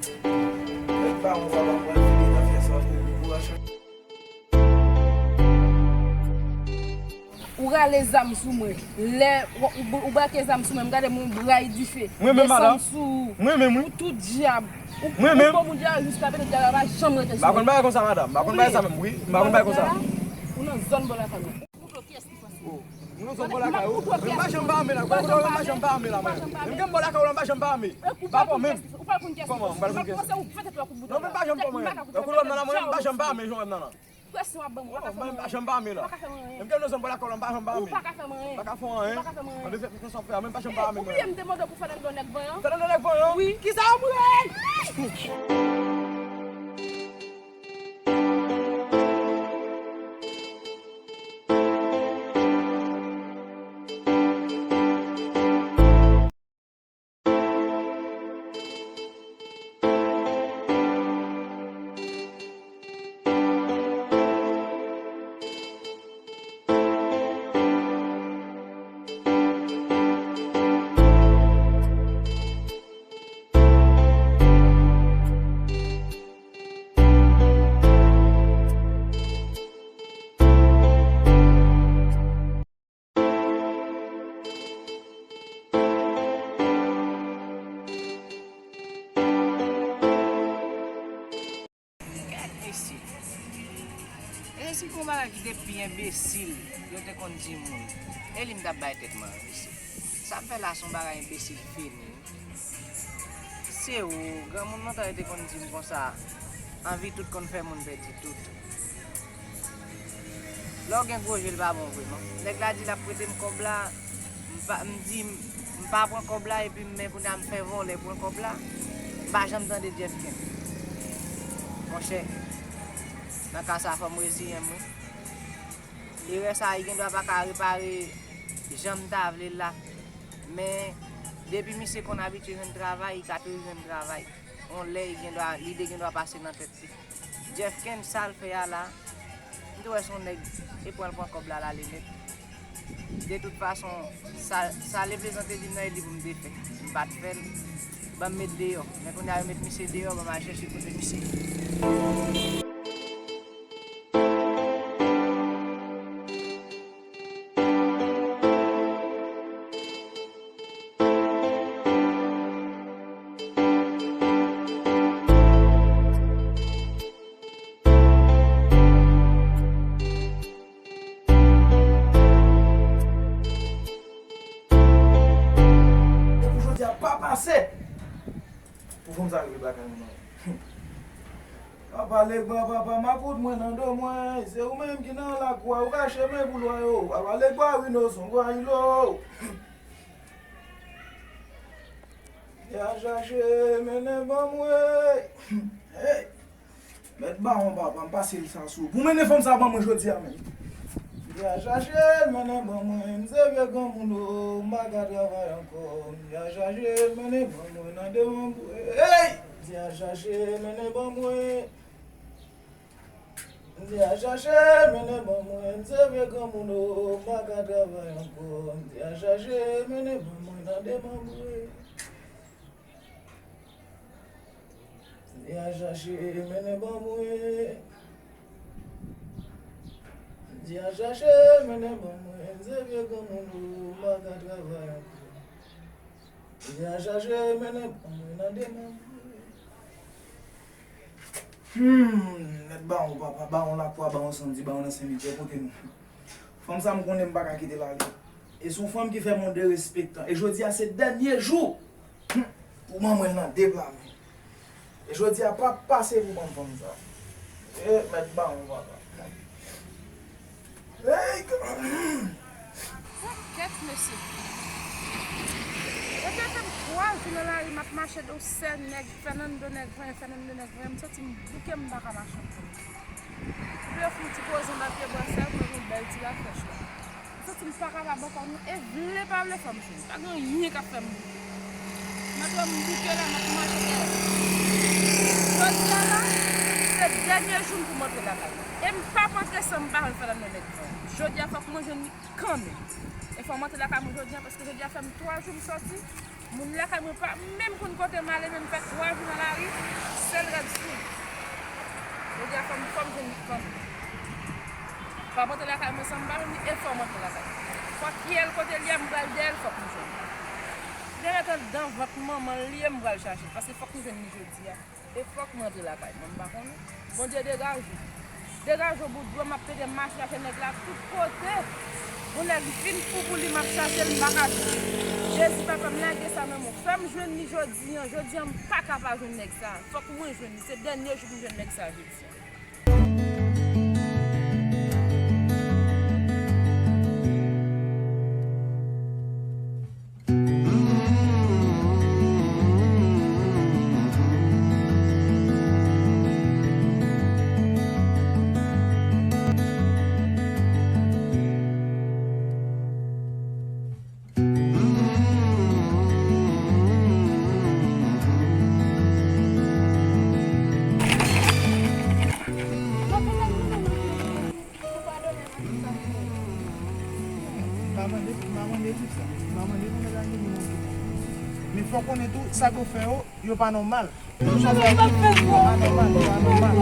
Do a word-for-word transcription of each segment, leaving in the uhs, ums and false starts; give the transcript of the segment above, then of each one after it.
Mèt Bawon, papa m pral fini nan fè sa, pou, pou, pou rale zam sou mwen. Lè ou, ou, ou brake zam sou mwen, m gade mwen bray dife. Mwen menm, madanm. Desann sou ou. Mwen menm, wi. Ou tout dyab. Ou, mwen menm. Ou bon moun dyab, jiska petèt dyab la pa janm rete sou mwen. M pa konn bagay konsa, madanm. M pa konn bagay sa menm, wi. M pa konn bagay konsa. Ou nan zòn bò lakay mwen. Oh, nou sot bò lakay ou. Mwen pa janm pa ame la. Kote w m pa janm pa ame la, mwen. Menm ke m bò lakay ou la, m pa janm pa ame. Papa menm. Kòman? M pa janm konn kiyès. Non, men pa janm pran mwen. Kote w m nan la, mwen, m pa janm pa ame, jan w wè m nan la. Presyon ap ban mwen, ou pa ka fè mwen anyen. Mwen pa janm pa ame la. Ou pa ka fè mwen anyen. Menm ke nou sot bò lakay ou la, m pa janm pa ame. Ou pa ka fè mwen anyen. Pa ka fè anyen. Ou pa ka fè mwen anyen. An de fè, fè sa w fè a, mwen pa janm pa ame mwen. Ou bliye m te mande w pou fè nan do nèg vanyan? Fè nan do nèg vanyan? Wi. Kisa w mwen? Gad mesye. E si gon bagay ki te pi enbesil yo te konn di moun, e li m t ap bay tèt mwen anvesi. Sa m fè la se yon bagay enbesil fini. Se ou, granmoun lontan yo te konn di m konsa, anvi tout konn fè moun pèdi tout. Lè w gen gwo je, l pa bon vre non. Nèg la di l ap prete m kòb la, m pa, m di m, m pa pran kòb la, epi m men kounye a m fè vòlè pran kòb la. M pa janm tande Jeff Ken. Monchè, nan ka sa fò m reziyen m wi. Erè sa, li gendwa pa ka repare jan m ta vle l la. Men, depi misye konn abitye jwenn travay, li ka toujou jwenn travay. On lè, li gendwa, lide gendwa pase nan tèt li. Jeff Ken, sa l fè a la, m te wè se yon nèg, e pran l pran kòb la, l ale nèt. De tout fason, sa, sa Leplezan te di m nan, e li pou m te fè. M pa t fè l. Ban m met deyò. Men kounye a, yo met misye deyò, ban m al chèche kote misye ye. Depi jodi a pa pase pou fanm sa rive lakay mwen non. Papa Legba, papa makout mwen nan do mwen, se ou menm ki nan lakou a, ou kache men pou lwa yo. Papa Legba, Rino Songo, Ayilo. Vin chache, mennen ban mwen. Hey! Mèt Bawon, papa, m pase l sa sou ou. Pou mennen fanm sa ban mwen jodi a menm. Vin chache, mennen ban mwen. M se vye granmoun o, m pa ka travay ankò. Vin chache, mennen ban mwen nan demanbre. Hey! Vin chache, mennen ban mwen. Di a chache, mennen ban mwen, m se vye granmoun o, m pa ka travay ankò. Di a chache, mennen ban mwen nan demanbre. Di a chache, mennen ban mwen. Di a chache, mennen ban mwen, m se vye granmoun o, m pa ka travay ankò. Di a chache, mennen ban mwen nan demanbre. Hmm, mèt Bawon, papa, Bawon Lakwa, Bawon Sandi, Bawon nan Senmitye, kote nou? Fanm sa m konnen m pa ka kite l ale. E se yon fanm ki fè m yon derespektan. E jodi a se dènye jou, hmm, pou m anmwen l nan de pla men. E jodi a pa pase pou ban m fanm sa. E mèt Bawon, papa. Hey, kèt mesye. Yo te fè m twa jou nan lari, m ap mache dousè, nèg fè nan do nèg vanyan, fè nan do nèg vanyan, m santi m bouke, m pa ka mache ankò. Epi yo fin ti poze m ak pye bwa sèl, mwen yon bèl ti lafèch la. M santi m pa kapab ankò non, e vle pa vle fò m jwenn. Pa gen anyen k ap fè m bouke. Mwen twò m bouke la, m ap mache dèyè. Jodi a la, se dènye jou m pou m antre lakay mwen. E m p ap antre san m pa jwenn fè nan men nèg vanyan. Jodi a fòk mwen jwenn li kanmenm. E fò m antre lakay mwen jodi a, paske jodi a fè m twa jou m sòti. Moun lakay mwen pa menm konn kote m ale, men m fè twa jou nan lari. Jwenn li kanmenm. Pa monte lakay mwen san m pa jwenn li, e fò m antre lakay. Fòk ye l kote l ye a, m pral dèyè l, fòk m jwenn li. Li te ret anndan vant manman l li ye, m pral chache l, paske fòk m jwenn li jodi a. E fòk m antre lakay mwen, m pa konnen. Bondye degaje w. Degaje w bout dwèt, m ap pede mache chache nèg la tout kote. Yon nèg li fin fou pou li, m ap chache l, m pa ka jwenn li. Jezi papa m, lage sa nan men w. Fè m jwenn li jodi an. Jodi an, m pa ka pa jwenn nèg sa. Fòk mwen jwenn li. Se dènye jou pou m jwenn nèg sa jodi an. Pa mande, pa mande tout sa. Pa mande pou nèg la gen moun. Men fò konnen tou, sa ke w fè yo, yo pa nòmal. Tout sa w fè yo, yo pa nòmal, yo pa nòmal.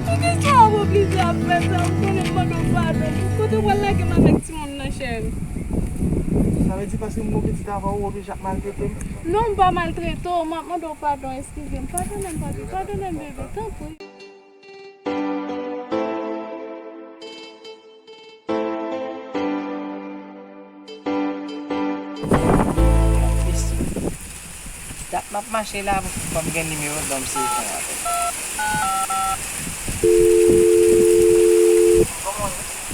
Poukisa w oblije ap fè sa? M konnen m mande w padon. Kote w pral lage m avèk timoun nan, cheri? Sa vle di paske m gon pitit avè w, ou oblije ap maltrete m? Non, m pa maltrete w, m ap mande w padon, eskize m. Padone m, papi, padone m, bebe, tanpri. Dat m ap mache la, fò m gen nimewo l, ban m seye fè yon apèl.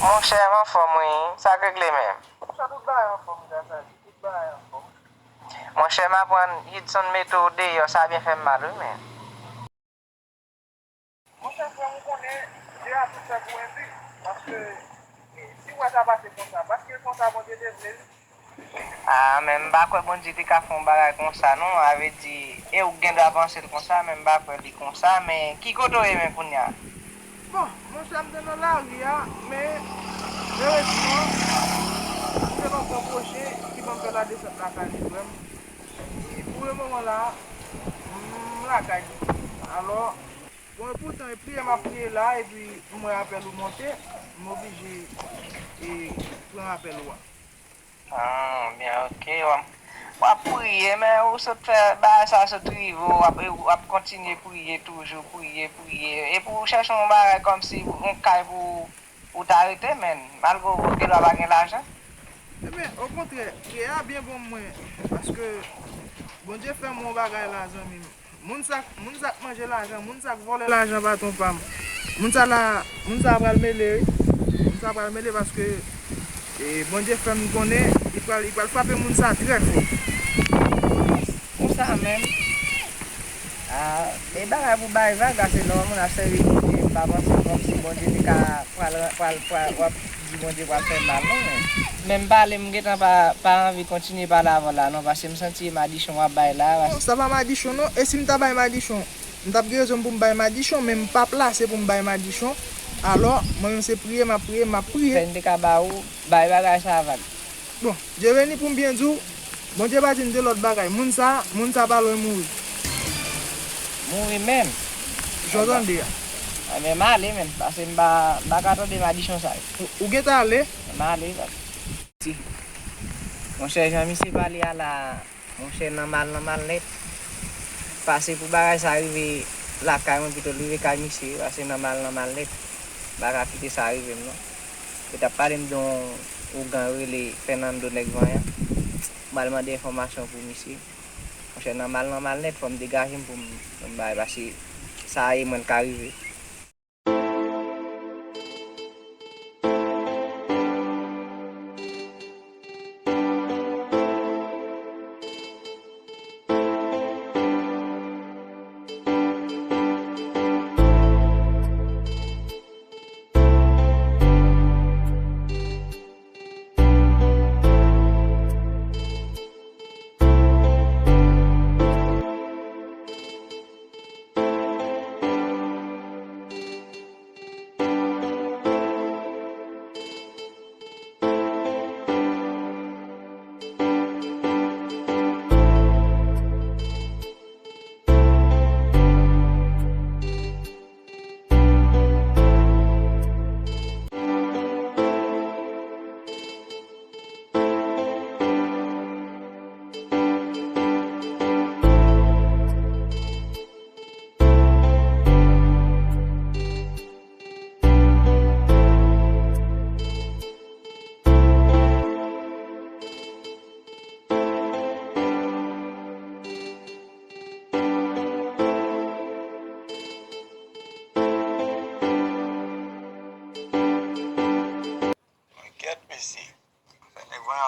Monchè, m anfòm wi. Sa k regle menm? Monchè, tout bagay anfòm, gras a Dye. Tout bagay anfòm. Monchè, m aprann Hudson mete w deyò, sa byen fè m mal wi, men. Monchè, frè m, ou konnen, Dye a tout fè pou enpi. Paske, e, si w wè sa pase konsa, paske konsa Bondye te vle l. Ah, men m pa kwè Bondye te ka fè yon bagay konsa, non. A vle di, e ou k gen dwa panse l konsa, men m pa kwè li konsa. Men ki kote w ye, men, kounye a? Bon, monchè, m te nan lari a, men, erezman, m te nan yon pwochen ki ban m fè ladesant lakay li, frè m. E pou le moman la, m lakay li. Alò, bon, e poutan, e priye m ap priye la, epi m wè apèl ou monte, m oblije, e, pran apèl ou a. Ah, byen, ok. W ap, w ap priye, men ou sot fè bagay sa sot rive w, w ap, w ap kontinye priye toujou, priye, priye. Epi w chèche yon bagay kòmsi yon kay pou ou ta rete, men, malgre w gen dwa pa gen lajan. Ebyen, okontrè, priyè a byen bon mwen, paske Bondye fè m yon bagay la, zanmi m. Moun sa, moun sa k manje lajan, moun sa k vòlè lajan patwon pa m. Moun sa la, moun sa pral mele, wi. Moun sa pral mele paske, e, Bondye fè m konnen li pral, li pral frape moun sa trè fò. Konsa menm. Ah, e bagay pou bay vag la, se lè yon moun ap sèvi Bondye, m pa panse kòmsi Bondye te ka pral, pral, pral, w ap di Bondye pral fè mal, non, men. Men m pale, m gentan pa, pa anvi kontinye pale avè w la, non, paske m santi e madichon w ap bay la. Bon, sa pa madichon, non. E si m ta bay madichon, m t ap gen rezon pou m bay madichon, men m pa plase pou m bay madichon. Alò, mwen menm se priye m ap priye, m ap priye. Fè n te ka ba ou, bay bagay sa vag. Bon, Dye beni pou m byen di w, Bondye pa di m de lòt bagay. Moun sa, moun sa pa lwen mouri. Mouri menm? Jan w tande a. Enben, m ale menm, paske m pa, m pa ka tande madichon sa yo. Ou, ou gentan ale? M ale, paske. Monchè, jan misye pale a la, monchè, nan mal, nan mal nèt. Pase pou bagay sa rive lakay mwen, pito l rive kay misye, pase nan mal, nan mal nèt. M pa ka kite sa rive m, non. Yo t ap pale m de yon ougan yo rele Fernando Nèg Vanyan. M al mande enfòmasyon pou misye. Monchè, nan mal, nan mal nèt, fò m degaje m pou m, pou m bay, paske sa e mwen l ka rive.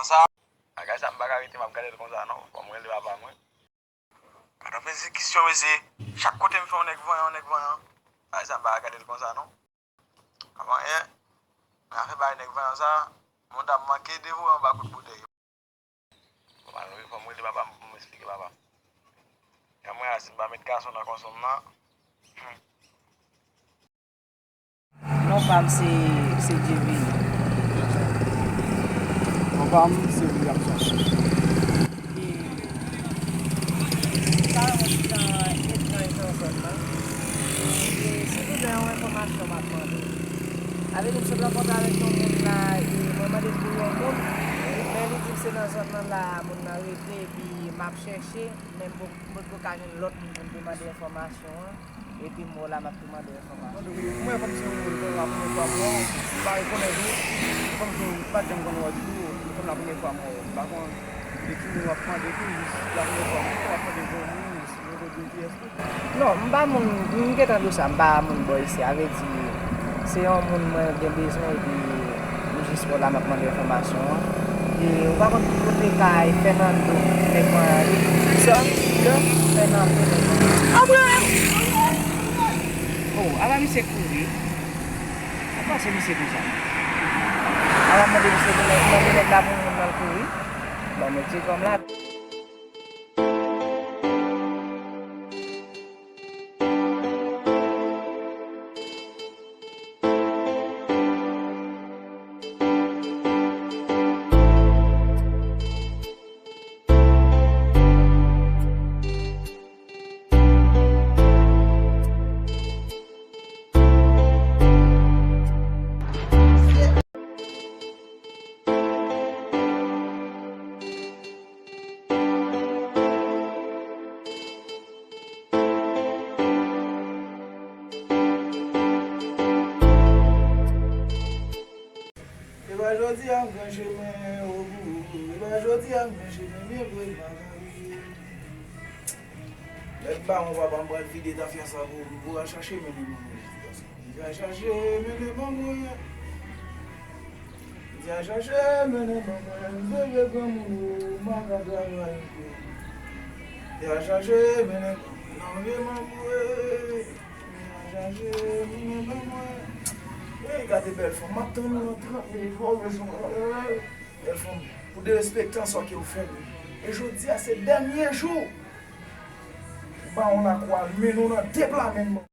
Sa, bagay sa m pa ka rete m ap gade l konsa non. Fò m rele papa mwen. Gad yon pezikisyon, mesye. Chak kote m fè yon nèg vanyan, yon nèg vanyan. Bagay sa m pa ka gade l konsa non. Avan yè, nan afè bay nèg vanyan sa, yon dam manke devore anba kout boutèy. Fò m al, fò m rele papa m pou m esplike papa m. Kè mwen a, si m pa met gason nan konson m nan. Hmm. Non pa m se, se Djeveni. Non pa m se Williamson. E, sa yon ti jan etranj nan zòn nan. E, si nou gen yon enfòmasyon, m ap mande. Sa vle di, m sot rankontre avèk yon moun la, e mwen mande pou yon moun, men li di m se nan zòn nan la moun nan rete, epi m ap chèche, men m po-, m potko ka jwenn lòt moun pou m te mande enfòmasyon an. Epi m wè w la, m ap tou mande w enfòmasyon. Mwen, kòm se yon moun, se la premye fwa m wè w, m pa rekonèt ou, kòm se w pa t janm konn wè w ditou, se la premye fwa m wè w. M pa konn de ki moun w ap pale tou, jis la premye fwa m wè w, w ap pale de yon moun, si w konn di kiyès tou. Non, m pa moun, m gentan di w sa, m pa moun bò isi, a vle di, se yon moun mwen gen bezwen, epi m jis wè w la, m ap mande enfòmasyon an. E ou pa konn ki kote kay Fernando nèg vanyan ye? Kisa? Yo, Fernando nèg vanyan. Apre! Oh, ala misye kouri. Apa se misye konsa? Ala mande misye pou nèg, mande nèg la pou moun nan l kouri. Bon, mesye kòm la. E pa jodi a m pran chemen, o, e pa jodi a m pran chemen, men vre m pa ka rive. Lè m ba yon papa m pral vide tafya sa pou ou, pou al chache mennen ban mwen. Di al chache mennen ban mwen. Di al chache mennen ban mwen. M se vye granmoun ou, m pa ka travay ankò. Di al chache mennen ban mwen. Nan vye manmwe. Di al chache mennen ban mwen. Ey, gade bèl fanm, m ap tann ou nan trant minit, fò w bezwen. Bèl fanm, pou derespektan sa ke w fè m. E jodi a se dènye jou. Ou ba yon lakwa, men nou nan de pla menm.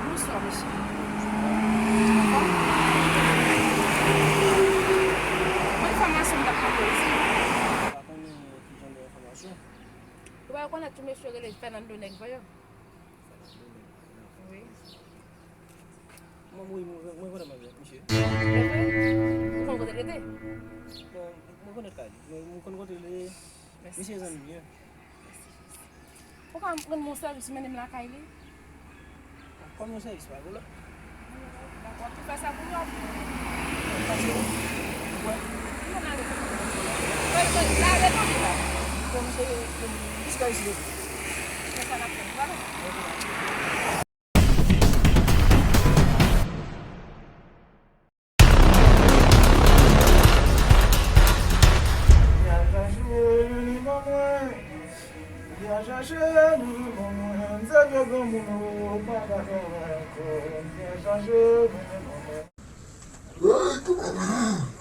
Bonswa, mesye. Anfòm? Mwen enfòmasyon m t ap mande w, wi. Pa konnen ki jan de enfòmasyon. Ou pa rekonèt yon mesye rele Fernando nèg vanyan? Wi. Mwen, wi, mwen, mwen konnen mwen avèk misye. Ou konn kote l rete? Bon, mwen konnen kay li. Mwen, mwen konn kote l ye. Mèsi. Misye zanmi m ye. Ou ka rann mwen yon sèvis, mennen m lakay li? Kòm yon sèvis, pa pwoblèm. Dakò, w ap tou fè sa pou nou. Pase, ou kwè? Mwen ale. Mwen, mwen, la, ale tande la. Bon, misye, misye ka isi depi. Men sa n ap fè, nou pale. Vin al chache mennen ban mwen. Vin al chache mennen ban mwen. M se vye granmoun ou, m pa ka travay ankò. Vin al chache mennen ban mwen. Hey, kòman?